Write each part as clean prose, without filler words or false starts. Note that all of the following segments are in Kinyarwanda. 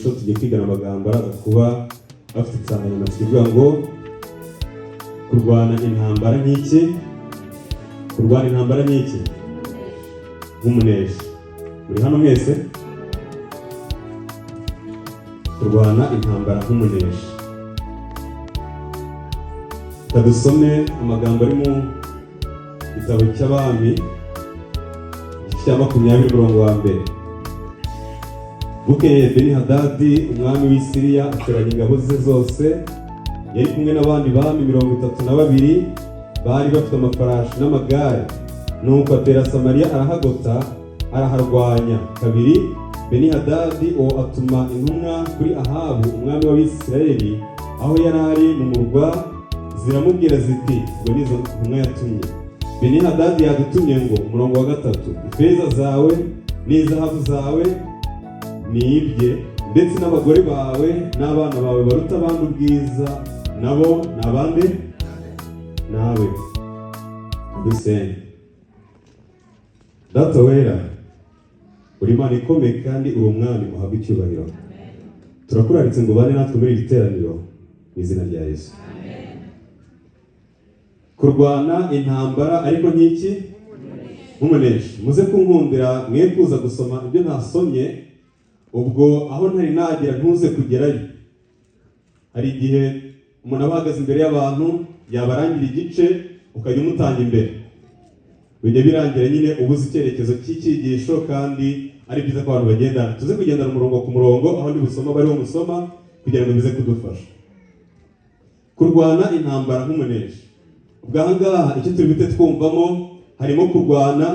Tugiye kwigana amagambo araza kuba afite insanganyamatsiko ivuga ngo kurwana intambara nk'iki? Kurwana intambara nk'iki? Nk'umuneshi. Muri hano mwese? Kurwana intambara nk'umuneshi. Reka dusome amagambo ari mu gitabo cy'Abami, igice cya 20, umurongo wa mbere. Bukeye Beni Hadadi, umwami w'i Siriya, ateranya ingabo ze zose. Yari kumwe n'abandi bami 32 bari bafite amafarashi n'amagare. Nuko atera Samariya, arahagota, araharwanya. Kabiri, Beni Hadadi uwo atuma intumwa kuri Ahabu, umwami w'Abisirayeli, aho yari ari mu murwa. Ziramubwira ziti, ubwo nizo ntumwa yatumye: "Beni Hadadi yadutumye ngo," umurongo wa gatatu, "ifeza zawe n'izahabu zawe ni ibye, ndetse n'abagore bawe n'abana bawe baruta abandi ubwiza nabo ni abande? Nawe." Dusenge. Data wera, uri Imana ikomeye kandi uri umwami, uhabwa icyubahiro. Turakuraritse ngo ubane natwe muri iri teraniro, mu izina rya Yesu. Kurwana intambara ariko nk'iki? Nk'umuneshi. Muze kunkundira, mwe kuza gusoma ibyo ntasomye. Ubwo aho ntari nagera ntuze kugerayo. Hari igihe umuntu aba ahagaze imbere y'abantu, yabarangira igice, ukajya umutanga imbere, bijya birangira nyine ubuze icyerekezo cy'icyigisho, kandi ari byiza ko abantu bagendana. Tuze kugendana umurongo ku murongo, aho ndi busoma bariho musoma, kugira ngo bize kudufasha kurwana intambara nk'umuneshi. Ubwo aha ngaha icyo turi buhite twumvamo harimo kurwana,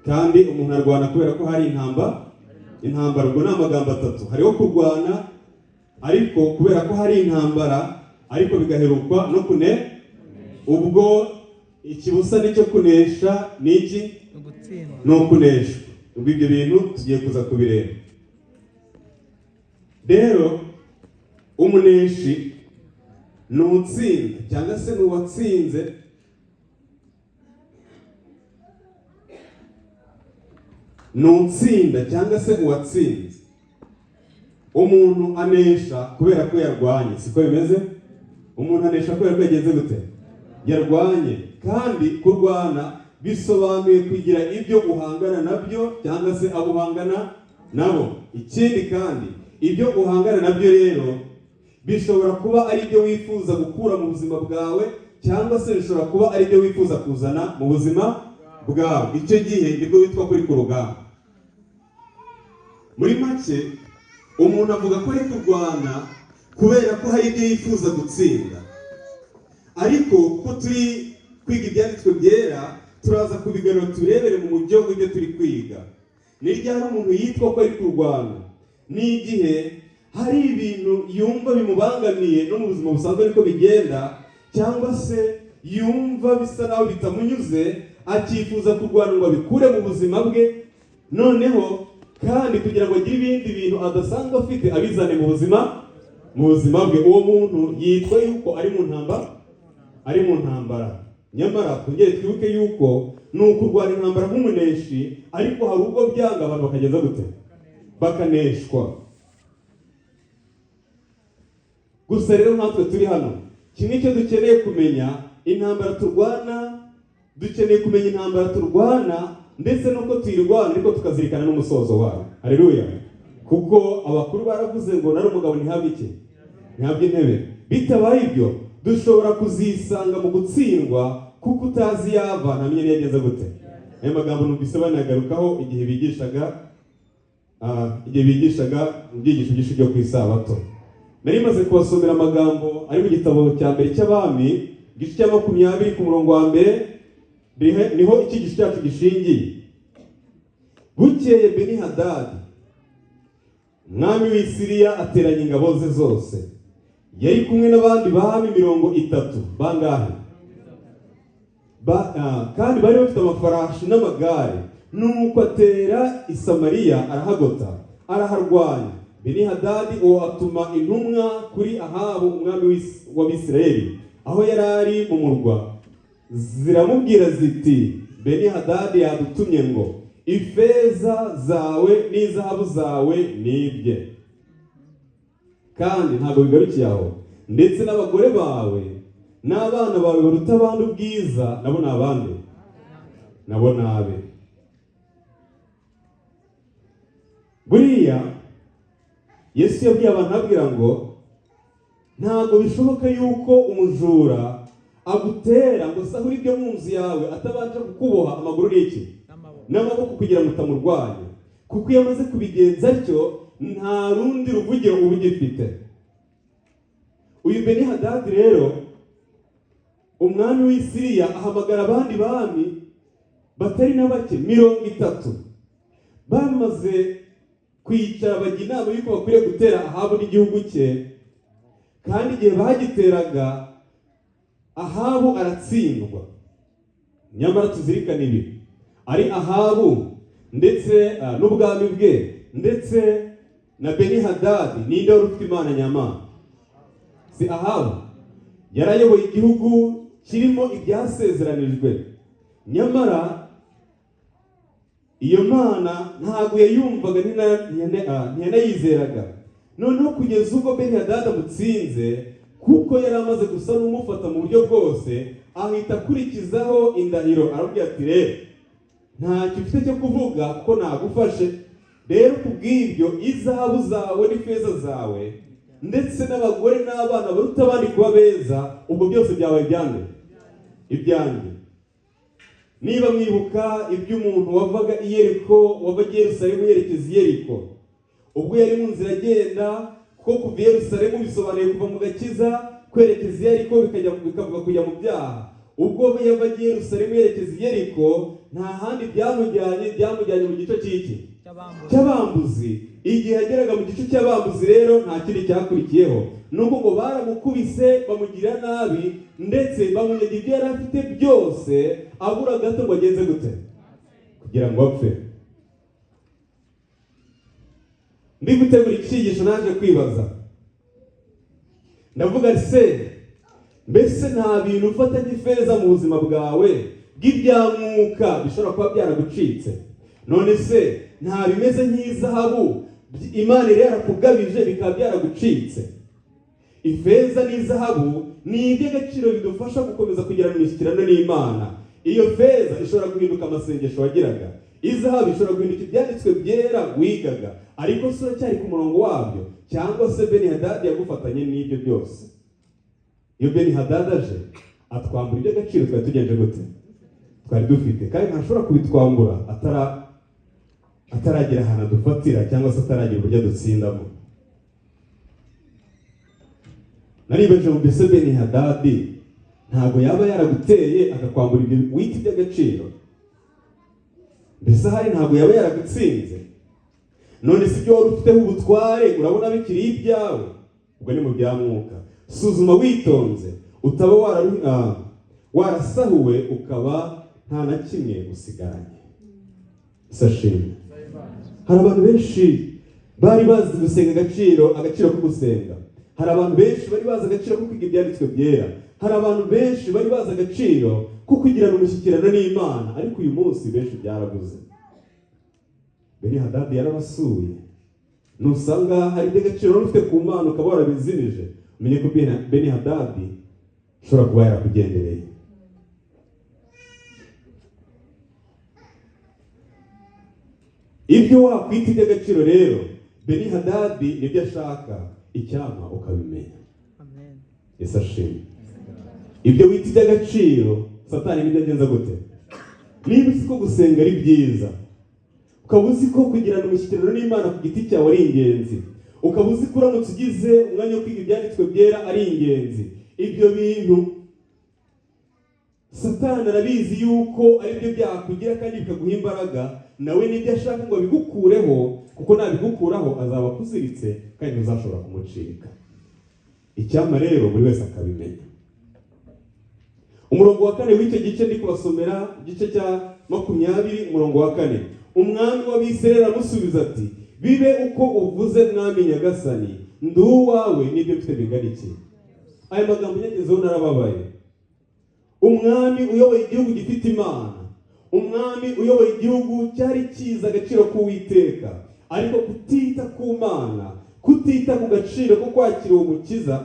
kandi umuntu arwana kubera ko hari intambara. Ubwo ni amagambo atatu: hariho kurwana ariko kubera ko hari intambara, ariko bigaherukwa no kune. Ubwo ikibusa nicyo kunesha ni iki? Ugutsindwa. Ni ukunesha. Ubwo ibyo bintu tugiye kuza kubireba. Rero umuneshi ni utsinda cyangwa se ni uwatsinze. Ni utsinda cyangwa se uwatsinze. Umuntu anesha kubera ko yarwanye, siko bimeze? Umuntu anesha kubera ko yagenze gute? Yarwanye. Kandi kurwana bisobanuye kugira ibyo uhangana nabyo cyangwa se abo uhangana nabo. Ikindi kandi, ibyo uhangana nabyo rero bishobora kuba ari ibyo wifuza gukura mu buzima bwawe, cyangwa se bishobora kuba ari ibyo wifuza kuzana mu buzima bwawe. Icyo gihe nibwo witwa kuri ku rugamba. Muri make, umuntu avuga ko ari kurwana kubera ko hari ibyo yifuza gutsinda. Ariko kuko turi kwiga ibyanditswe byera, turaza kubiganira, turebere mu mujyo w'ibyo turi kwiga. Ni ryari umuntu yitwa ko ari kurwana? Ni igihe hari ibintu yumva bimubangamiye, no mu buzima busanzwe ariko bigenda, cyangwa se yumva bisa naho bitamunyuze, akifuza kurwana ngo abikure mu buzima bwe, noneho kandi kugira ngo agire ibindi bintu adasanzwe afite abizane mu buzima bwe. Uwo muntu yitwa yuko ari mu ntambara, ari mu ntambara. Nyamara twongere twibuke yuko ni ukurwana intambara nk'umuneshi, ariko hari ubwo byanga, abantu bakageza gute? Bakaneshwa. Gusa rero nkatwe turi hano, kimwe cyo dukeneye kumenya intambara turwana, dukeneye kumenya intambara turwana ndetse n'uko tuyirwana, ariko tukazirikana n'umusozo wayo. Haleluya! Kuko abakuru baravuze ngo nari umugabo ntihabwe iki? Ntihabwe intebe. Bitabaye ibyo, dushobora kuzisanga mu gutsindwa, kuko utazi yava ntamenye niyo ageze gute. Ayo magambo numvise banagarukaho igihe bigishaga ibyigisho byinshi byo ku isabato. Nari maze kubasomera amagambo ari mu gitabo cya mbere cy'Abami, igice cya 20, ku murongo wa mbere, niho icyigisho cyacu gishingiye. Bukeye Beni Hadadi, umwami w'i Siriya, ateranya ingabo ze zose. Yari kumwe n'abandi bami 30. Bangahe? Kandi bari bafite amafarashi n'amagare. Nuko atera i Samariya, arahagota, araharwanya. Beni Hadadi uwo atuma intumwa kuri Ahabu, umwami w'Abisirayeli, aho yari ari mu murwa. Ziramubwira ziti: "Beni Hadadi yadutumye ngo ifeza zawe n'izahabu zawe nibye." Kandi ntabwo bigarukiye aho, ndetse n'abagore bawe n'abana bawe baruta abandi ubwiza, nabo ni abande? Nabo ni abe. Buriya Yesu yabwiye abantu abwira ngo ntabwo bishoboka yuko umujura agutera ngo sahure ibyo mu nzu yawe atabanje kukuboha amaguru n'iki? N'amaboko, kugira ngo utamurwanya. Kuko iyo amaze kubigenza atyo nta rundi ruvugiro uba ugifite. Uyu Beni-Hadadi rero, umwami w'i Siriya, ahamagara abandi bami batari na bake 30, bamaze kwicara bajya inama y'uko bakwiriye gutera Ahabu n'igihugu cye. Kandi igihe bagiteraga Ahabu aratsindwa. Nyamara tuzirikane ibi, ari Ahabu ndetse n'ubwami bwe ndetse na Beni-Hadadi, ninde wari ufite Imana nyamana? Si Ahabu. Yarayoboye igihugu kirimo ibyasezeranijwe, nyamara iyo Mana ntabwo yayumvaga, ntiyanayizeraga. Noneho kugeza ubwo Beni-Hadadi amutsinze, kuko yari amaze gusa n'umufata mu buryo bwose, ahita akurikizaho indahiro, arabwira ati rero ntacyo ufite cyo kuvuga kuko nagufashe. Rero kubw'ibyo izahabu zawe n'ifeza zawe ndetse n'abagore n'abana baruta abandi kuba beza, ubwo byose byabaye ibyanjye, ibyanjye. Niba mwibuka iby'umuntu wavaga i Yeriko, wavaga i Yerusalemu yerekeza i Yeriko, ubwo yari mu nzira agenda, kuko kuva i Yerusalemu bisobanuye kuva mu gakiza kwerekeza i Yeriko bikavuga kujya mu byaha. Ubwo yavaga i Yerusalemu yerekeza i Yeriko, nta handi byamujyanye, byamujyanye mu gice cy'iki? Cy'abambuzi. Igihe yageraga mu gice cy'abambuzi rero nta kindi cyakurikiyeho, nuko ngo baramukubise bamugira nabi, ndetse bamunyaga ibyo yari afite byose, abura gato ngo agenze gute kugira ngo apfe. Ndi gutegura icyigisho naje kwibaza, ndavuga se mbese nta bintu ufata nk'ifeza mu buzima bwawe bw'ibyamwuka bishobora kuba byaragucitse? None se nta bimeze nk'izahabu Imana yari yarakugabije bikaba byaragucitse? Ifeza n'izahabu ni iby'agaciro bidufasha gukomeza kugirana imishyikirano n'Imana. Iyo feza ishobora guhinduka amasengesho wagiraga, izahabu ishobora guhinduka ibyanditswe byera wigaga, ariko se uracyari ku murongo wabyo? Cyangwa se Beni-Hadadi yagufatanye n'ibyo byose? Iyo Beni-Hadadi aje atwambura iby'agaciro twari tugenje gute? Twari dufite, kandi ntashobora kubitwambura ataragira ahantu adufatira, cyangwa se ataragira uburyo adutsindamo. Naribaje ngo mbese Beni-Hadadi ntabwo yaba yaraguteye akakwambura ibyo wita iby'agaciro? Mbese ahari ntabwo yaba yaragutsinze? None si ibyo wari ufiteho ubutware urabona bikiri ibyawe? Ubwo ni mu bya mwuka. Suzuma witonze, utaba warasahuwe ukaba nta na kimwe usigaranye. Sashimwe. Hari abantu benshi bari bazi gusenga agaciro ko gusenga. Hari abantu benshi bari bazi agaciro ko kwiga ibyanditswe byera. Hari abantu benshi bari bazi agaciro ko kugirana umushyikirano n'Imana, ariko uyu munsi benshi byarabuze. Beni-Hadadi yarabasuye. Nusanga hari iby'agaciro wari ufite ku Mana ukaba warabizimije, umenye ko Beni-Hadadi ashobora kuba yarakugendereye. Ibyo wakwita iby'agaciro rero, Beni-Hadadi nibyo ashaka, icyampa ukabimenya. Amen. Yesu ashimwe. Ibyo wita iby'agaciro, Satani nibyo agenza gute? Niba uzi ko gusenga ari byiza, ukaba uzi ko kugirana umushyikirano n'Imana ku giti cyawe ari ingenzi, ukaba uzi ko uramutse ugize umwanya wo kwiga ibyanditswe byera ari ingenzi, ibyo bintu Satani arabizi yuko ari byo byakugira kandi bikaguha imbaraga, nawe nibyo ashaka ngo abigukureho, kuko nabigukuraho azaba akuziritse kandi ntuzashobora kumucika. Icyampa rero buri wese akabimenya. Umurongo wa 4 w'icyo gice ndi kubasomera, igice cya 20, umurongo wa 4. Umwami w'Abisirayeli aramusubiza ati bibe uko uvuze mwami nyagasani, ndi uwawe n'ibyo mfite bingana iki? Aya magambo nyagezeho narababaye. Umwami uyoboye igihugu gifite Imana, umwami uyoboye igihugu cyari kizi agaciro k'Uwiteka, ariko kutita ku Mana, Kutita ku gaciro ko kwakira uwo mukiza,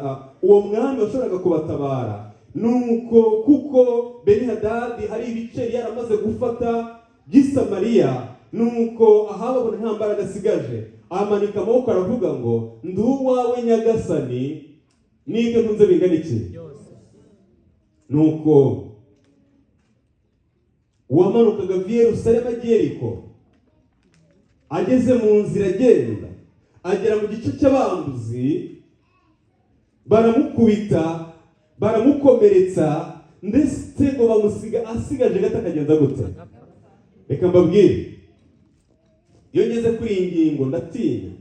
uwo mwami washoboraga kubatabara, nuko kuko Benihadadi hari ibice yari yaramaze gufata by'i Samariya, nuko Ahabu abona nta mbaraga asigaje, amanika amaboko aravuga ngo: "Ndi uwawe Nyagasani, n'ibyo ntunze bingana iki?" Byose. Nuko uwamanukaga ava i Yerusalemu agiye Yeriko, ageze mu nzira agenda, agera mu gice cy'abambuzi, baramukubita, baramukomeretsa, ndetse ngo bamusiga asigaje gato akagenza gute? Agapfa. Reka mbabwire, iyo ngeze kuri iyi ngingo ndatinya.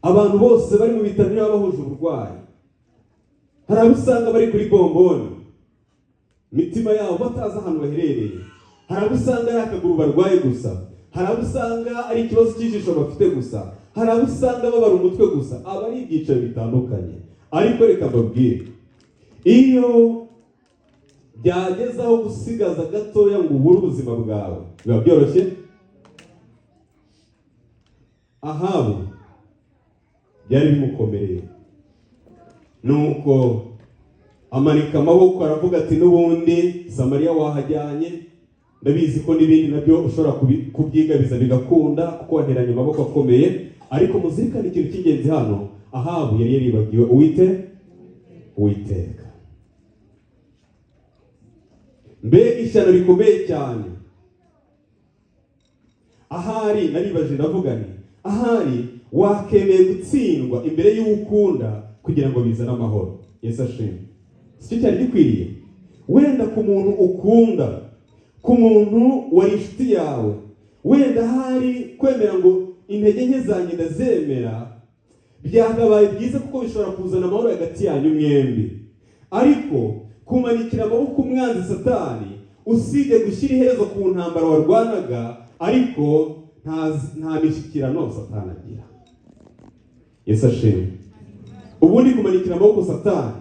Abantu bose bari mu bitaro niba bahuje uburwayi, hari abo usanga bari kuri bomboni, imitima yabo batazi ahantu baherereye. Hari abo usanga ari akaguru barwaye gusa, hari abo usanga ari ikibazo cy'ijisho bafite gusa, hari abo usanga babara umutwe gusa. Aba ari ibyiciro bitandukanye. Ariko reka mbabwire, iyo byageze aho gusigaza gatoya ngo ubure ubuzima bwawe, biba byoroshye. Ahabu byari bimukomereye, nuko amanika amaboko aravuga ati: "N'ubundi Samariya wahajyanye, ndabizi ko n'ibindi nabyo ushobora kubyigabiza bigakunda, kuko wanteranye amaboko akomeye." Ariko muzirikane ikintu cy'ingenzi hano: Ahabu yari yaribagiwe Uwiteka. Mbega ishyano rikomeye cyane! Ahari naribaje ndavuga nti: "Ahari wakemeye gutsindwa imbere y'uwo ukunda kugira ngo bizane amahoro." Yesu ashimwe. Sicyo cyari gikwiriye? Wenda ku muntu ukunda, ku muntu wari inshuti yawe, wenda ahari kwemera ngo intege nke zanjye ndazemera byakabaye byiza, kuko bishobora kuzana amahoro hagati yanyu mwembi. Ariko kumanikira amaboko umwanzi Satani, usibye gushyira iherezo ku ntambara warwanaga, ariko nta mishyikirano Satani agira. Yesu ashimwe. Ubundi kumanikira amaboko Satani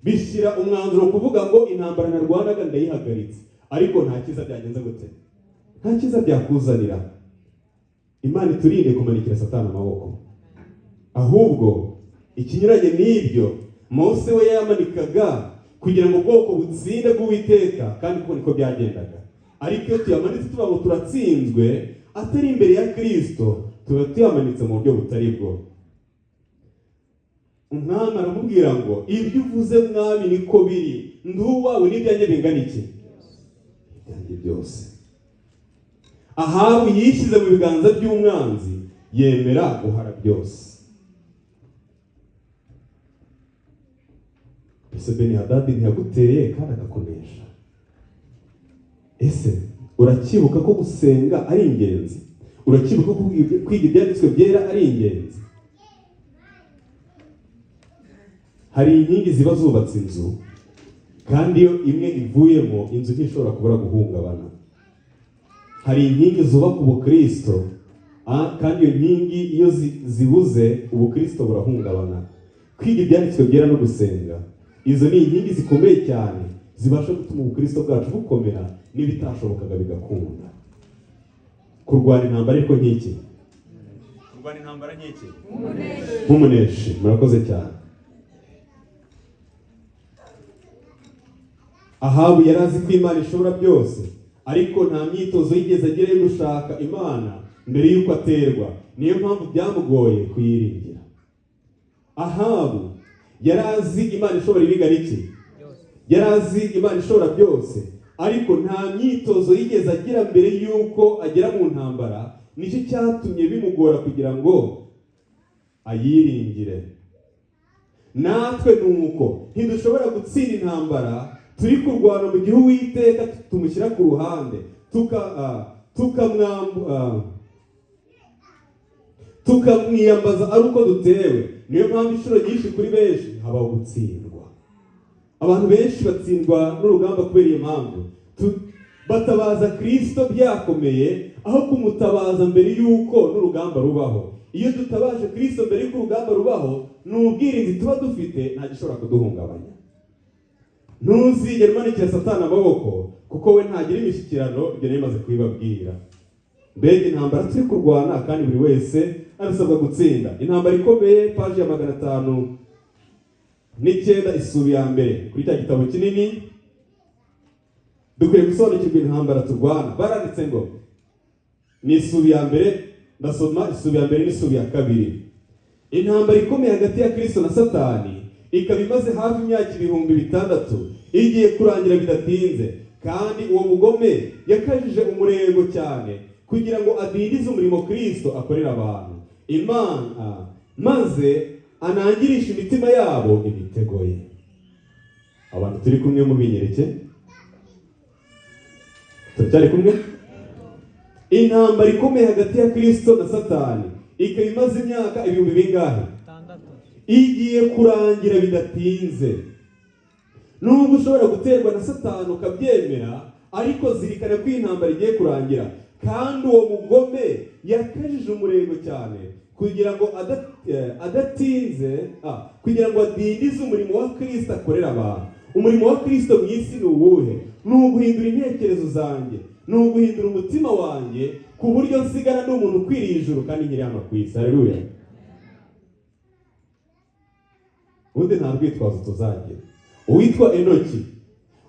bishyira umwanzuro kuvuga ngo intambara narwanaga ndayihagaritse, ariko nta cyiza byagenze gute? Nta cyiza byakuzanira. Imana iturinde kumanikira Satani amaboko. Ahubwo ikinyuranye n'ibyo, Mose we yamanikaga kugira ngo ubwoko butsinde bw'Uwiteka, kandi kuko niko byagendaga. Ariko iyo tuyamanitse tuvuga ngo turatsinzwe, atari imbere ya Kirisito, tuba tuyamanitse mu buryo butari bwo. Umwami aramubwira ngo: "Ibyo uvuze mwami niko biri, ndi uwawe n'ibyanjye bingana iki? Ibyanjye byose." Ahabu yishyize mu biganza by'umwanzi, yemera guhara byose. Ese Beni Hadadi ntiyaguteye kandi akakunesha? Ese uracyibuka ko gusenga ari ingenzi? Uracyibuka ko kwiga ibyanditswe byera ari ingenzi? Hari inkingi ziba zubatse inzu, kandi iyo imwe ivuyemo inzu ntishobora kubura guhungabana. Hari inkingi zubaka ubukristo, kandi iyo nkingi iyo zibuze ubukristo burahungabana. Kwiga ibyanditswe byera no gusenga, izo ni inkingi zikomeye cyane zibasha gutuma ubukristo bwacu bukomera, n'ibitashobokaga bigakunda. Kurwana intambara ariko nk'iki, kurwana intambara nk'iki, nk'umuneshi. Murakoze cyane. Ahabu yari azi ko Imana ishobora byose, ariko nta myitozo yigeze agira yo gushaka Imana mbere y'uko aterwa. Niyo mpamvu byamugoye kuyiringira. Ahabu yari azi Imana ishobora ibingana iki? Yari azi Imana ishobora byose, ariko nta myitozo yigeze agira mbere y'uko agera mu ntambara. Nicyo cyatumye bimugora kugira ngo ayiringire. Natwe ni uko, ntidushobora gutsinda intambara turi kurwana mu gihe Uwiteka tumushyira ku ruhande, tukamwiyambaza ari uko dutewe. Niyo mpamvu inshuro nyinshi kuri benshi habaho gutsindwa. Abantu benshi batsindwa n'urugamba kubera iyo mpamvu. Batabaza Kristo byakomeye, aho kumutabaza mbere y'uko n'urugamba rubaho. Iyo dutabaje Kristo mbere y'uko urugamba rubaho, ni ubwirinzi tuba dufite, nta gishobora kuduhungabanya. Ntuzigere umanikira Satani amaboko, kuko we ntagira imishyikirano. Ibyo nari maze kubibabwira. Mbega intambara turi kurwana, kandi buri wese arasabwa gutsinda. Intambara ikomeye, paji ya 509, isubi ya mbere kuri cya gitabo kinini. Dukwiye gusobanukirwa intambara turwana. Baranditse ngo ni isubi ya mbere, ndasoma isubi ya mbere n'isubi ya kabiri. Intambara ikomeye hagati ya Kristo na Satani, ikaba imaze hafi imyaka 6000, igiye kurangira bidatinze. Kandi uwo mugome yakajije umurego cyane kugira ngo adindize umurimo Kristo akorera abantu Imana, maze anangirishe imitima yabo imitego ye. Abantu turi kumwe, mubinyereke, turacyari kumwe? Intambara ikomeye hagati ya Kristo na Satani, ikaba imaze imyaka ibihumbi bingahe? 6. Igiye kurangira bidatinze. Nubwo ushobora guterwa na Satani ukabyemera, ariko zirikana ko iyi ntambara igiye kurangira. Kandi uwo mugome yakajije umurego cyane kugira ngo adatinze, kugira ngo adindize umurimo wa Kristo akorera abantu. Umurimo wa Kristo mu isi ni uwuhe? Ni uguhindura intekerezo zanjye, ni uguhindura umutima wanjye ku buryo nsigara ndi umuntu ukwiriye ijuru kandi nkiri hano ku isi. Haleluya! Ubundi nta rwitwazo tuzagira. Uwitwa Enoki,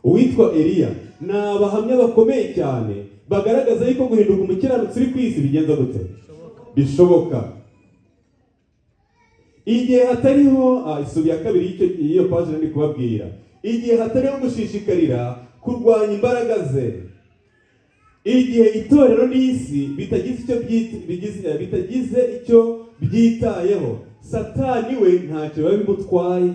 uwitwa Eliya ni abahamya bakomeye cyane bagaragaza yuko guhinduka umukiranutsi uri ku isi bigenza gute? Bishoboka. Igihe hatariho isubi ya kabiri y'iyo paji ndi kubabwira, igihe hatariho gushishikarira kurwanya imbaraga ze, igihe itorero n'isi bitagize icyo byitayeho, Satani we ntacyo biba bimutwaye.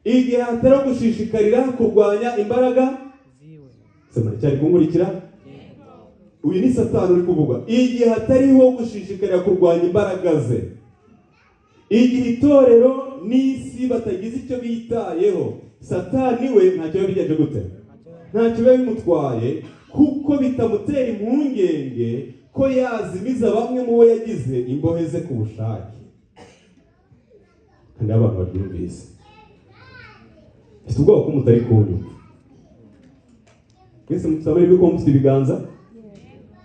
Igihe hatariho gushishikarira kurwanya imbaraga ziwe. Se muracyari kunkurikira? Uyu ni Satani uri kuvugwa. Igihe hatariho gushishikarira kurwanya imbaraga ze, igihe itorero n'isi batagize icyo bitayeho, Satani we ntacyo biba bigenje gute? Ntacyo biba bimutwaye, kuko bitamutera impungenge ko yazimiza bamwe mu bo yagize imbohe ze ku bushake. Kandi abantu baryumvise, mfite ubwoba ko mutari kunyumva mwese. Mufite amahirwe ko mufite ibiganza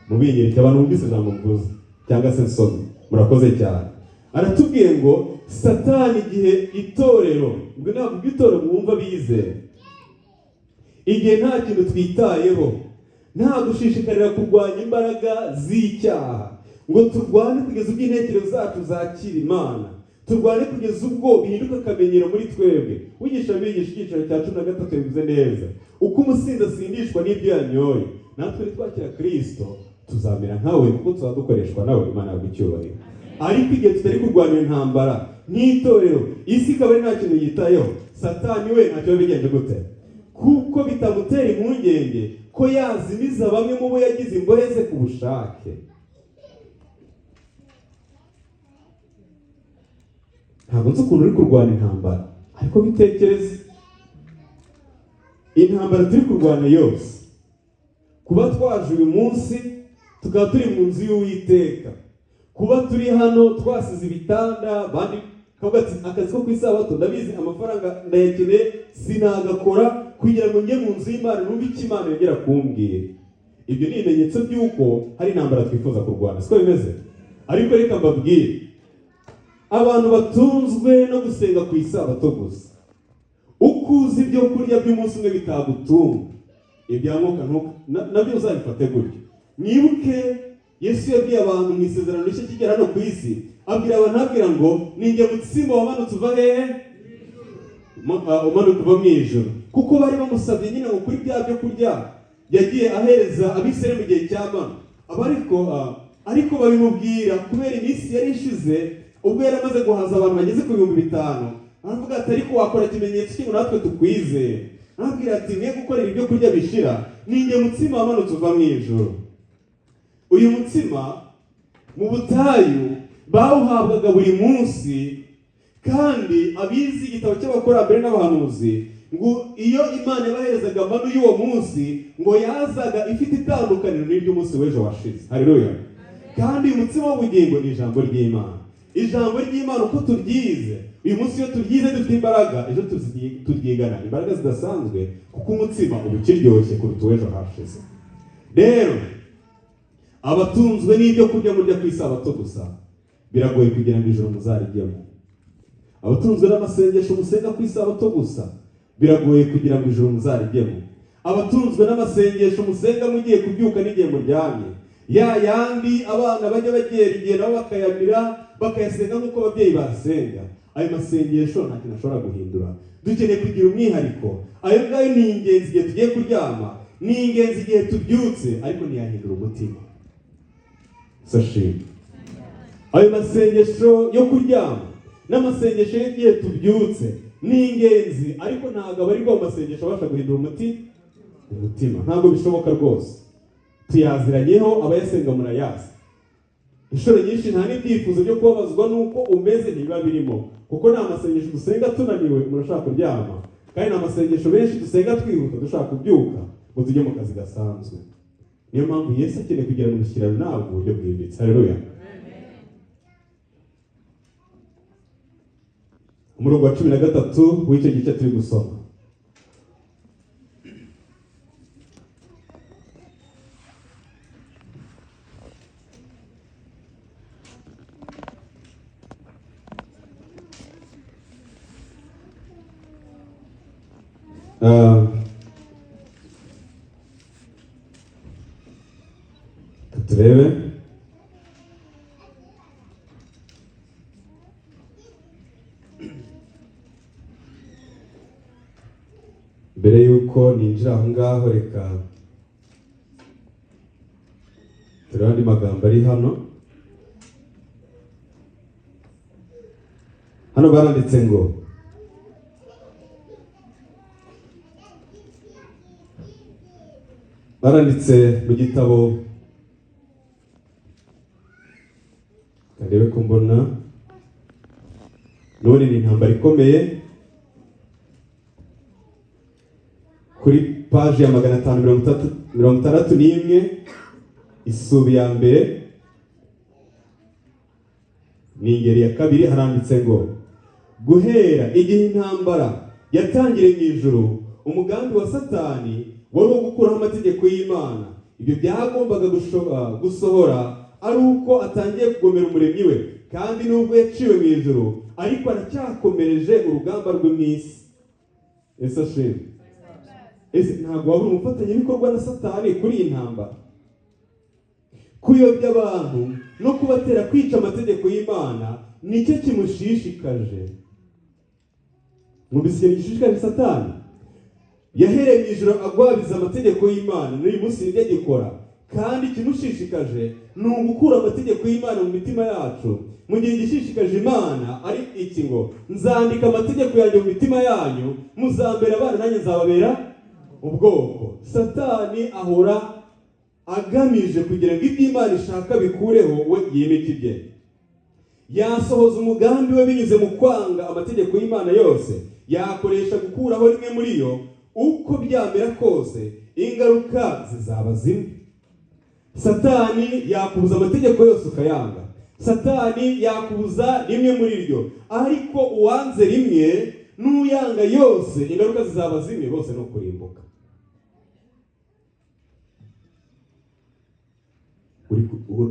mubinyereke, abantu bumvise ijambo mvuze cyangwa se nsomye, murakoze cyane. Aratubwiye ngo Satani, igihe itorero, ubwo ntabwo itorero mwumva bizera, igihe nta kintu twitayeho, nta gushishikarira kurwanya imbaraga z'icyaha, ngo turwane kugeza ubwo intekerezo zacu zakira Imana, turwane kugeza ubwo bihinduka akamenyero muri twebwe. Wigisha abigisha icyiciro cya 13 yabivuze neza: uko umusinzi asindishwa n'ibyo yanyoye, natwe nitwakira Kristo tuzamera nkawe, kuko tuzaba dukoreshwa nawe. Imana yaguha icyubahiro. Ariko igihe tutari kurwanira intambara nk'itorero, isi ikaba ari nta kintu yitayeho, Satani we ntacyo biba bigenje gute? Kuko bitamutera impungenge ko yazimiza bamwe mu bo yagize imbohe ze ku bushake. Ntabwo nzi ukuntu uri kurwana intambara, ariko bitekereze. Intambara turi kurwana yose, kuba twaje uyu munsi tukaba turi mu nzu y'Uwiteka, kuba turi hano twasize ibitanda, abandi kavuga ati akazi ko ku isabato ndabizi, amafaranga ndayakeneye, sinagakora kugira ngo njye mu nzu y'Imana numve icyo Imana yongera kumbwira. Ibyo ni ibimenyetso by'uko hari intambara twifuza kurwana, siko bimeze? Ariko reka mbabwire, abantu batunzwe no gusenga ku isabato gusa, uko uzi ibyo kurya by'umunsi umwe bitagutunga, ibya mwuka nabyo uzabifate gutyo. Mwibuke Yesu yabwiye abantu mu isezerano rishya kigera hano ku isi, abwira abantu, ababwira ngo ninjye mutsima wamanutse uva hehe? Umanuka uva mu ijuru. Kuko bari bamusabye nyine ngo kuri bya byo kurya yagiye ahereza Abisirayeli mu gihe cya manu. Ariko babimubwira kubera iminsi yari ishize, ubwo yari amaze guhaza abantu bageze ku 5000. Aravuga ati ariko wakora ikimenyetso cy'ingo natwe tukwizere. Arababwira ati mwe gukorera ibyo kurya bishira, ninjye mutsima wamanutse uva mu ijuru. Uyu mutsima mu butayu bawuhabwaga buri munsi, kandi abizi igitabo cy'abakurambere n'abahanuzi ngo iyo Imana yabaherezaga manu y'uwo munsi, ngo yazaga ifite itandukaniro n'iry'umunsi w'ejo washize. Haleluya! Kandi uyu mutsima w'ubugingo ni ijambo ry'Imana. Ijambo ry'Imana uko turyize uyu munsi, iyo turyize dufite imbaraga, ejo turyigana imbaraga zidasanzwe, kuko umutsima uba ukiryoshye kuruta uw'ejo hashize. Rero abatunzwe n'ibyo kurya murya ku isabato gusa, biragoye kugira ngo ijoro muzarijyemo. Abatunzwe n'amasengesho musenga ku isabato gusa, biragoye kugira ngo ijoro muzarijyemo. Abatunzwe n'amasengesho musenga mugiye kubyuka n'igihe muryamye, ya yandi abana bajya bagera igihe nabo bakayamira, bakayasenga nk'uko ababyeyi basenga, ayo masengesho nta kintu ashobora guhindura. Dukeneye kugira umwihariko. Ayo ngayo ni ingenzi igihe tugiye kuryama, ni ingenzi igihe tubyutse, ariko ntiyahindura umutima. Sashimwe. Ayo masengesho yo kuryama n'amasengesho y'igihe tubyutse ni ingenzi, ariko ntabwo abarirwa mu masengesho abasha guhindura umutima. Ntabwo bishoboka rwose. Tuyaziranyeho, abayasenga murayazi. Inshuro nyinshi nta n'ibyifuzo byo kubabazwa n'uko umeze ntibiba birimo, kuko nta masengesho dusenga tunaniwe umuntu ashaka kuryama, kandi nta masengesho benshi dusenga twihuta dushaka kubyuka ngo tujye mu kazi gasanzwe. Niyo mpamvu Yesu akeneye kugirana umushyikirano nawe mu buryo bwimbitse. Haleluya. Umurongo wa 13 w'icyo gice turi gusoma. Turebe mbere y'uko ninjira aho ngaho, reka turebe andi magambo ari hano. Hano baranditse ngo baranditse mu gitabo, ndebe ko mbona none ni intambara ikomeye, kuri paji ya 561, isubi ya mbere ni ingeri ya kabiri, haranditse ngo guhera igihe intambara yatangiriye mu ijuru, umugambi wa Satani wari uwo gukuraho amategeko y'Imana. Ibyo byagombaga gusohora ari uko atangiye kugomera umuremyi we, kandi nubwo yaciwe mu ijuru ariko aracyakomereje urugamba rwe mu isi. Ese ashimwe. Ese ntabwo wabura umufatanyabikorwa na Satani kuri iyi ntambara? Kuyobya abantu no kubatera kwica amategeko y'Imana nicyo kimushishikaje. Mwumvise ikintu gishishikaje Satani? Yahereye mu ijuru agwabiza amategeko y'Imana, n'uyu munsi nibyo agikora. Kandi ikimushishikaje ni ugukura amategeko y'Imana mu mitima yacu. Mu gihe igishishikaje Imana ari iki ngo nzandika amategeko yanjye mu mitima yanyu, muzambera abana nanjye nzababera ubwoko. Satani ahora agamije kugira ngo ibyo Imana ishaka bikureho, we yimike ibye. Yasohoza umugambi we binyuze mu kwanga amategeko y'Imana yose, yakoresha gukuraho rimwe muri yo. Uko byamera kose ingaruka zizaba zimwe. Satani yakubuza amategeko yose ukayanga, Satani yakubuza rimwe muri ryo, ariko uwanze rimwe n'uyanga yose ingaruka zizaba zimwe, bose ni ukurimbuka.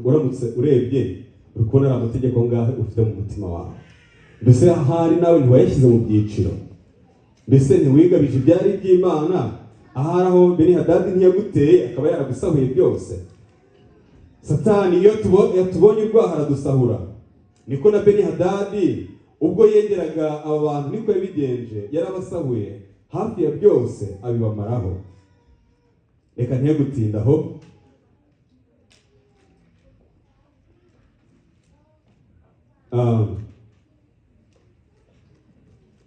Uramutse urebye uri kubona ari amategeko ngahe ufite mu mutima wawe. Mbese ahari nawe ntiwayashyize mu byiciro? Mbese ntiwigabije ibyari iby'Imana? Ahari aho Beni-Hadadi ntiyaguteye akaba yaragusahuye byose? Satani iyo yatubonye urwaha aradusahura. Niko na Beni-Hadadi ubwo yegeraga aba bantu niko yabigenje, yarabasahuye hafi ya byose abibamaraho. Reka ntiye gutindaho.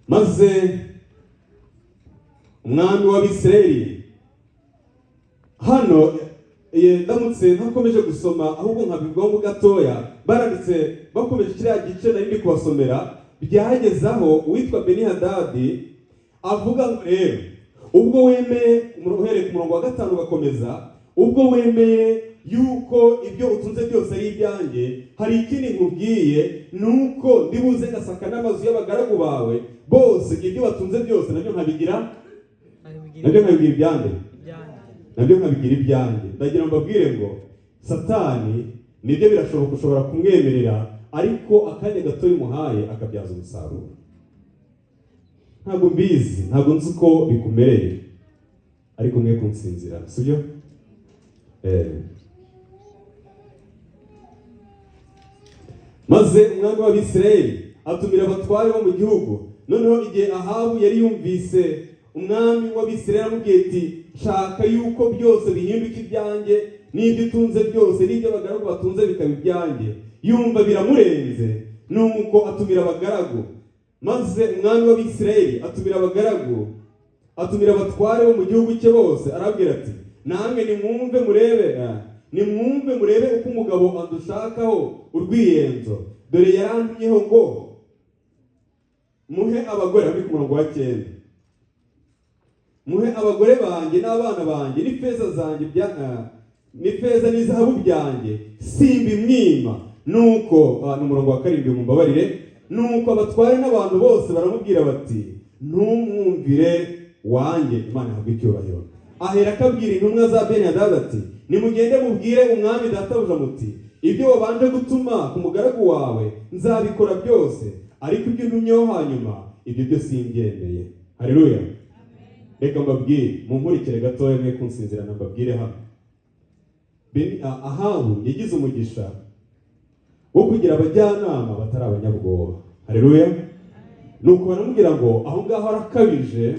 Maze umwami w'Abisirayeli hano, ndamutse ntakomeje gusoma ahubwo nkabivugaho gatoya, baranditse bakomeje kiriya gice nari ndi kubasomera, byageze aho uwitwa Beni-Hadadi avuga ngo rero ubwo wemeye, uhereye ku murongo wa 5 ugakomeza, ubwo wemeye yuko ibyo utunze byose ari ibyanjye, hari ikindi nkubwiye, nuko ndibuze ngasaka n'amazu y'abagaragu bawe bose, ibyo batunze byose nabyo nkabigira, nabyo nkabigira ibyanjye, nabyo nkabigira ibyanjye. Ndagira ngo mbabwire ngo Satani nibyo birashoboka ushobora kumwemerera, ariko akanya gato umuhaye akabyaza umusaruro. Ntabwo mbizi, ntabwo nzi uko bikumereye, ariko mwe kunsinzira, sibyo? Maze umwami w'Abisirayeli atumira abatware bo mu gihugu. Noneho igihe Ahabu yari yumvise umwami w'Abisirayeli amubwiye ati shaka yuko byose bihinduka ibyanjye, n'ibyo utunze byose n'ibyo abagaragu batunze bikaba ibyanjye, yumva biramurenze. Nuko atumira abagaragu. Maze umwami w'Abisirayeli atumira abagaragu, atumira abatware bo mu gihugu cye bose, arabwira ati namwe nimwumve murebe, nimwumve murebe uko umugabo andushakaho urwiyenzo. Dore yarantumyeho ngo muhe abagore, ari ku murongo wa 9, muhe abagore banjye n'abana banjye n'ifeza zanjye n'ifeza n'izahabu byanjye, simbimwima. Nuko n'umurongo wa 7 mumbabarire. Nuko abatware n'abantu bose baramubwira bati ntumwumvire wanjye. Imana ihabwe icyubahiro. Ahera akabwira intumwa za Beni-Hadadi ati nimugende mubwire umwami databuja muti ibyo wabanje gutuma ku mugaragu wawe nzabikora byose, ariko ibyo ntumyeho hanyuma ibyo byo simbyemeye. Haleluya. Reka mbabwire, munkurikire gatoya mwe kunsinzirana, mbabwire hano. Ahabu yagize umugisha wo kugira abajyanama batari abanyabwoba. Haleluya. Nuko baramubwira ngo aho ngaho arakabije,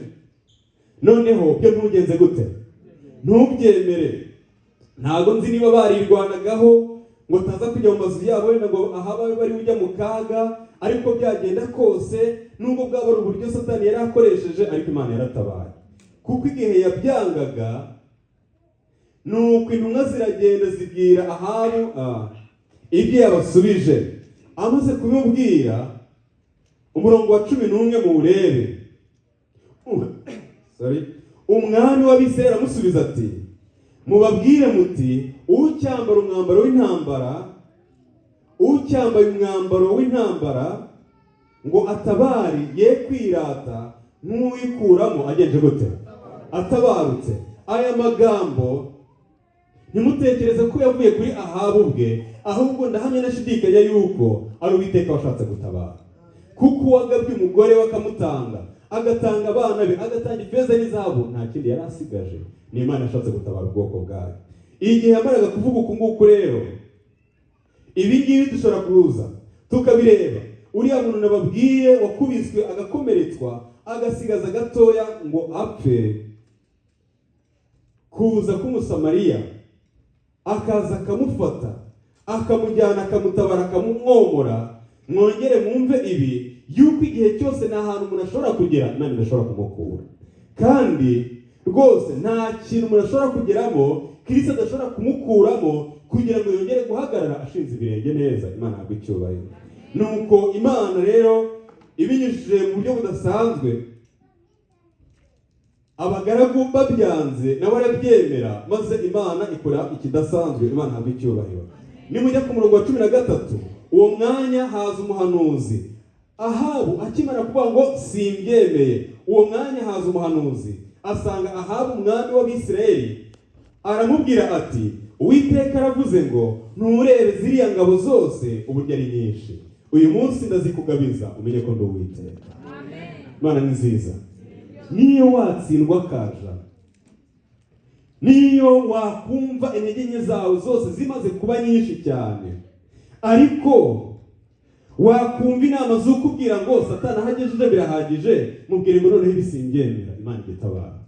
noneho byo ntugenze gute? Ntubyemere. Ntago nzi niba barirwanagaho ngo taza kujya mu mazu yabo wenda ngo ahaba bari ujya mu kaga, ariko byagenda kose nubwo bwaba ari uburyo Satani yari akoresheje, ariko Imana yaratabaye. Kuko igihe yabyangaga, nuko intumwa ziragenda zibwira Ahabu ibyo yabasubije. Amaze kubimubwira, umurongo wa 11 muwurebe. Sorry. Umwami w'Abisirayeli aramusubiza ati mubabwire muti ucyambara umwambaro w'intambara, ucyambaye umwambaro w'intambara ngo atabari ye kwirata nk'uwikuramo agenje gute? Atabarutse. Aya magambo ntimutekereze ko yavuye kuri Ahabu ubwe, ahubwo ndahamya nashidikanya yuko ari Uwiteka washatse gutabara. Kuko uwagabye umugore we akamutanga, agatanga abana be, agatanga ifeza n'izahabu, nta kindi yari asigaje. Ni Imana yashatse gutabara ubwoko bwayo. Igihe yamaraga kuvuga uku nguku rero, ibi ngibi dushobora kuza tukabireba. Uriya muntu nababwiye wakubiswe agakomeretswa agasigaza gatoya ngo apfe, kuza k'Umusamariya akaza akamufata akamujyana akamutabara akamumwomora. Mwongere mwumve ibi yuko igihe cyose nta hantu umuntu ashobora kugera Imana idashobora kumukura, kandi rwose nta kintu umuntu ashobora kugeramo Kristo adashobora kumukuramo kugira ngo yongere guhagarara ashinze ibirenge neza. Imana ihabwe icyubahiro. Nuko Imana rero ibinyujije mu buryo budasanzwe, abagaragu babyanze nabo arabyemera, maze Imana ikora ikidasanzwe. Imana ihabwe icyubahiro. Nimujya ku murongo wa 13, uwo mwanya haza umuhanuzi. Ahabu akimara kuvuga ngo simbyemeye, uwo mwanya haza umuhanuzi asanga Ahabu umwami w'Abisirayeli, aramubwira ati Uwiteka aravuze ngo nturebe ziriya ngabo zose uburyo ari nyinshi, uyu munsi ndazikugabiza umenye ko ndi Uwiteka. Imana ni nziza. Niyo watsindwa kaja, niyo wakumva intege nke zawe zose zimaze kuba nyinshi cyane, ariko wakumva inama z'ukubwira ngo Satani ahagejeje birahagije, mubwire ngo noneho ibisimbyemera, Imana igitabara.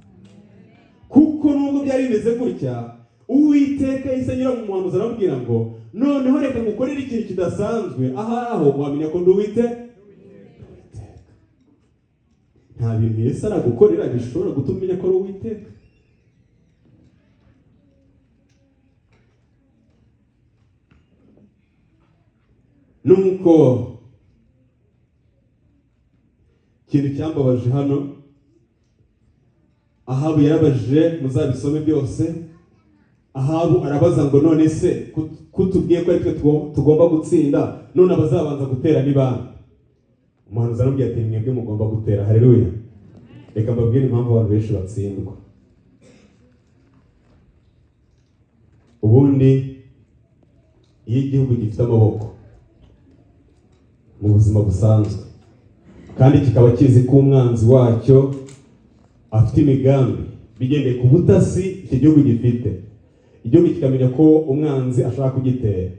Kuko nubwo byari bimeze gutya, Uwiteka yahise anyura mu muhanuzi aramubwira ngo noneho reka ngukorere ikintu kidasanzwe, ahari aho wamenya ko ndi Uwiteka. Nta bintu Yesu aragukorera bishobora gutuma umenya ko ari Uwiteka. Nuko ikintu cyambabaje hano, Ahabu yarabajije, muzabisome byose. Ahabu arabaza ngo none se kutubwiye ko ari twe tugomba gutsinda, none abazabanza gutera ni bande? Umuhanuzi aramubwira ati mwebwe mugomba gutera. Haleluya. Reka mbabwire impamvu abantu benshi batsindwa. Ubundi iyo igihugu gifite amaboko mu buzima busanzwe kandi kikaba kizi ko umwanzi wacyo afite imigambi bigendeye ku butasi iki gihugu gifite, igihugu kikamenya ko umwanzi ashaka kugitera,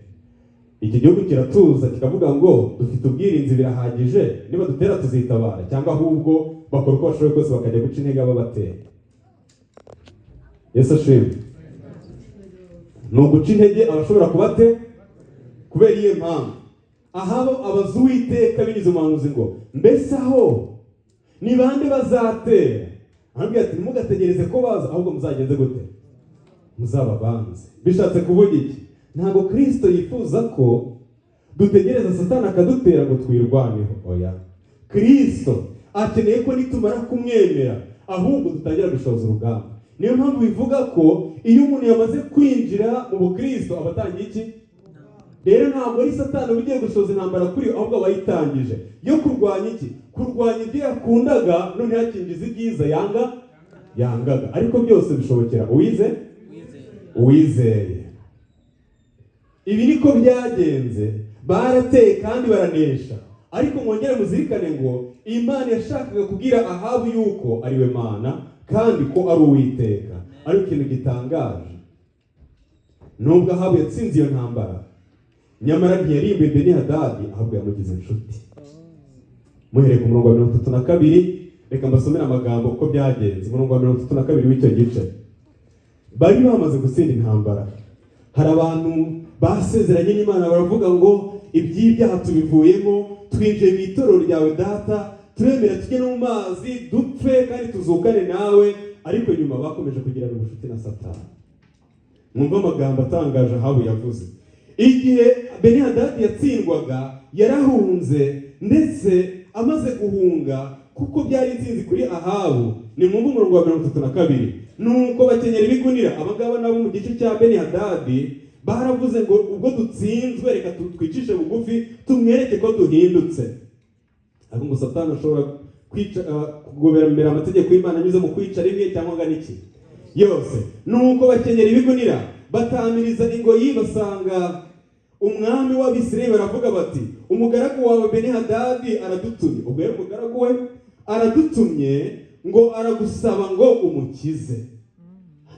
iki gihugu kiratuza kikavuga ngo dufite ubwirinzi birahagije, niba dutera tuzitabara, cyangwa ahubwo bakora uko bashoboye kose bakajya guca intege ababatera. Yesu ashimwe. Ni uguca intege abashobora kubate kubera iyo mpamvu. Ahabo abaza Uwiteka binyuze mu muhanuzi ngo mbese aho ni bande bazatera? Arabwira ati ntimugategereze ko baza, ahubwo muzagenze gute? Muzababanze. Bishatse kuvuga iki? Ntabwo Kristo yifuza ko dutegereza Satani akadutera ngo twirwaneho. Oya, Kristo akeneye ko nitumara kumwemera ahubwo dutangira gushoza urugamba. Niyo mpamvu bivuga ko iyo umuntu yamaze kwinjira mu bukristo aba atangiye iki? Rero ntabwo ari Satani ugiye gushoza intambara kuri, ahubwo aba ayitangije yo kurwanya iki? Kurwanya ibyo yakundaga, none yakinjiza ibyiza yangaga. Ariko byose bishobokera uwizeye. Ibi niko byagenze, barateye kandi baranesha. Ariko mwongere muzirikane ngo Imana yashakaga kubwira Ahabu yuko ari we Mana kandi ko ari Uwiteka. Ariko ikintu gitangaje, nubwo Ahabu yatsinze iyo ntambara, nyamara ntiyarimbuye Beni-Hadadi, ahubwo yamugize inshuti. Muhereye ku murongo wa 32, reka mbasomere amagambo uko byagenze. Umurongo wa 32 w'icyo gice, bari bamaze gutsinda intambara. Hari abantu basezeranye n'Imana baravuga ngo iby'ibyaha tubivuyemo, twinjiye mu itorero ryawe data, turemera tujye no mu mazi dupfe kandi tuzukane nawe. Ariko nyuma bakomeje kugirana ubucuti na Satani. Mwumve amagambo atangaje Ahabu yavuze. Igihe Beni-Hadadi yatsindwaga yarahunze, ndetse amaze guhunga kuko byari intsinzi kuri Ahabu. Ni mwumve umurongo wa 32. Nuko bakenyera ibigunira. Abangaba nabo mu gice cya Beni-Hadadi baravuze ngo ubwo dutsinzwe reka twicishe bugufi tumwereke ko duhindutse. Ariko ngo Satani ashobora kugoberera amategeko y'Imana anyuze mu kwica rimwe cyangwa angana iki yose. Nuko bakenyera ibigunira batamiriza ingoyi, basanga umwami w'Abisirayeli baravuga bati umugaragu wawe Beni-Hadadi aradutumye. Ubwo rero umugaragu we aradutumye ngo aragusaba ngo umukize.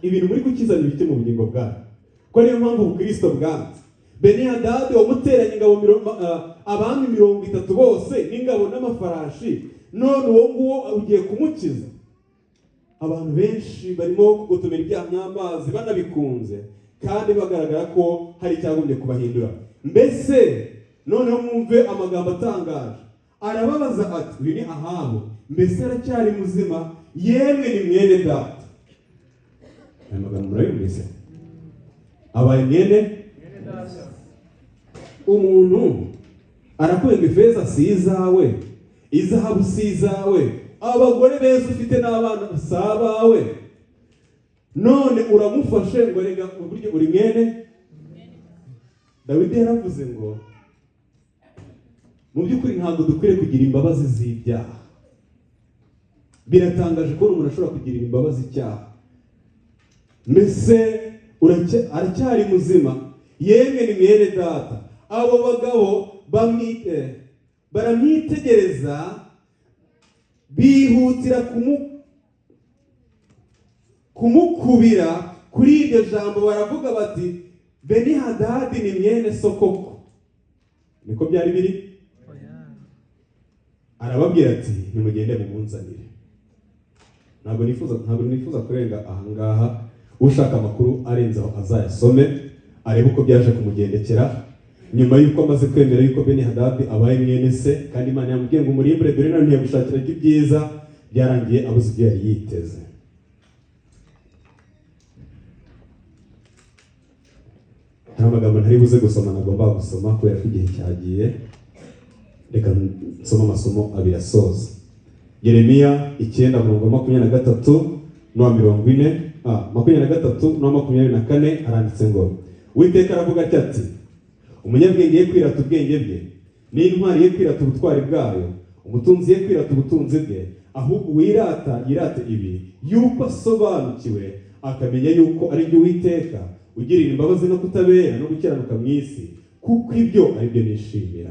Ibintu muri gukiza ni bike mu bugingo bwawe, ko niyo mpamvu ubukristo bwanze. Beni-Hadadi wamuteranye ingabo abami 30 bose n'ingabo n'amafarashi, none uwo nguwo ugiye kumukiza. Abantu benshi barimo kugotomera ibyaha nk'amazi banabikunze, kandi bagaragara ko hari icyagombye kubahindura. Mbese noneho mwumve amagambo atangaje. Arababaza ati uyu ni Ahabu, mbese aracyari muzima? Yemwe ni mwene data. Aya magambo murayumvise? Abaye mwene umuntu arakwenga ifeza si izawe, izahabu si izawe, abagore beza ufite n'abana si abawe, none uramufashe ngo rega uburyo uri mwene Dawidi. Yaravuze ngo mu by'ukuri ntabwo dukwiriye kugira imbabazi z'ibyaha. Biratangaje kubona umuntu ashobora kugirira imbabazi icyaha. Mbese aracyari muzima? Yemwe ni mwene data. Abo bagabo baramwitegereza bihutira kumukubira kuri iryo jambo, baravuga bati Beni-Hadadi ni mwene so koko. Niko byari biri. Arababwira ati nimugende mumunzanire. Ntabwo nifuza kurenga ahangaha. Ushaka amakuru arenze aho azayasome arebe uko byaje kumugendekera nyuma y'uko amaze kwemera yuko Beni-Hadadi abaye mwene se, kandi Imana yamubwiye ngo umurimbure, dore none ntiyagushakira ibyiza. Byarangiye abuze ibyo yari yiteze. Hari amagambo ntari buze gusoma, nagomba gusoma kubera ko igihe cyagiye. Reka nsome amasomo abiri asoza. Yeremiya 9 umurongo 23 n'uwa 40, 23 n'uwa 24, haranditse ngo Uwiteka aravuga atya ati umunyabwenge ye kwirata ubwenge bwe, n'intwari ye kwirata ubutwari bwayo, umutunzi ye kwirata ubutunzi bwe, ahubwo uwirata yirate ibi, yuko asobanukiwe akamenya yuko ari jye Uwiteka Ugirira imbabazi no kutabera no gukiranuka mu isi, kuko ibyo ari byo nishimira.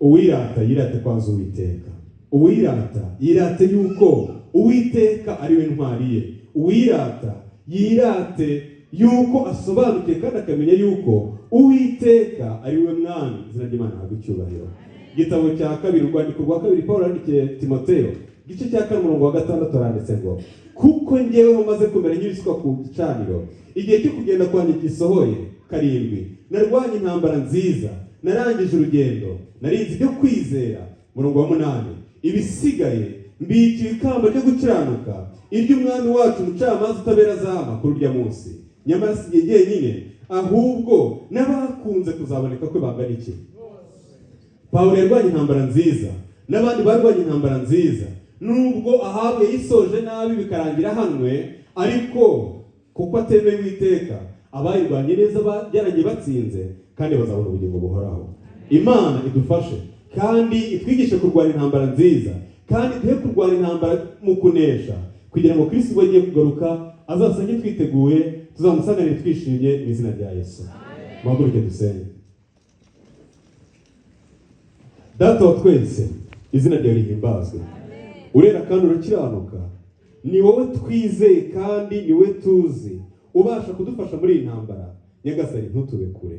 Uwirata yirate kwaza Uwiteka. Uwirata yirate yuko Uwiteka ari we ntwari ye. Uwirata yirate yuko asobanukiwe kandi akamenya yuko Uwiteka ari we mwami. Izina ry'Imana rihabwe icyubahiro. Igitabo cya kabiri, urwandiko rwa kabiri Pawulo yandikiye Timoteyo, igice cya 4 umurongo wa 6 aranditse ngo: kuko njyeweho maze kumera nk'ibisuka ku gicaniro, igihe cyo kugenda kwanjye gisohoye. 7 narwanye intambara nziza, narangije urugendo, narinze ibyo kwizera. Umurongo wa 8 ibisigaye mbikiwe ikamba ryo gukiranuka, iry'umwami wacu umucamanza utabera azampa kuri urya munsi. Nyamara si jye jyenyine, ahubwo n'abakunze kuzaboneka kwe bangana iki. Pawulo yarwanye intambara nziza, n'abandi barwanye intambara nziza. Nubwo Ahabu yayisoje nabi bikarangira ahanwe, ariko kuko atemeye Uwiteka, abayirwanye neza byarangiye batsinze, kandi bazabona ubugingo buhoraho. Imana idufashe kandi itwigishe kurwana intambara nziza, kandi duhe kurwana intambara mu kunesha, kugira ngo Kristo ubwo agiye kugaruka azasange twiteguye, tuzamusanganire twishimye mu izina rya Yesu. Muhaguruke dusenge. Data wa twese, izina ryawe rihimbazwe. Urera kandi urakiranuka, ni wowe twizeye kandi ni wowe tuzi ubasha kudufasha muri iyi ntambara. Nyagasani, ntutube kure,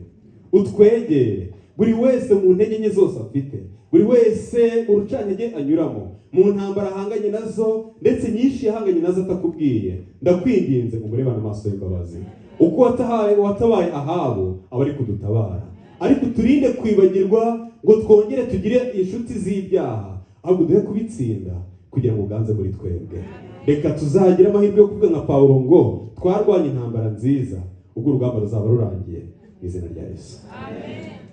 utwegere buri wese mu ntege nke zose afite, buri wese mu rucantege anyuramo, mu ntambara ahanganye nazo, ndetse nyinshi yahanganye nazo atakubwiye. Ndakwinginze ngo umurebane amaso y'imbabazi. Uko watabaye Ahabu, aba ari kudutabara, ariko turinde kwibagirwa ngo twongere tugire inshuti z'ibyaha, ahubwo duhe kubitsinda kugira ngo uganze muri twebwe. Reka tuzagira amahirwe yo kuvuga nka Pawulo ngo twarwanye intambara nziza, ubwo urugamba ruzaba rurangiye, mu izina rya Yesu. Amen.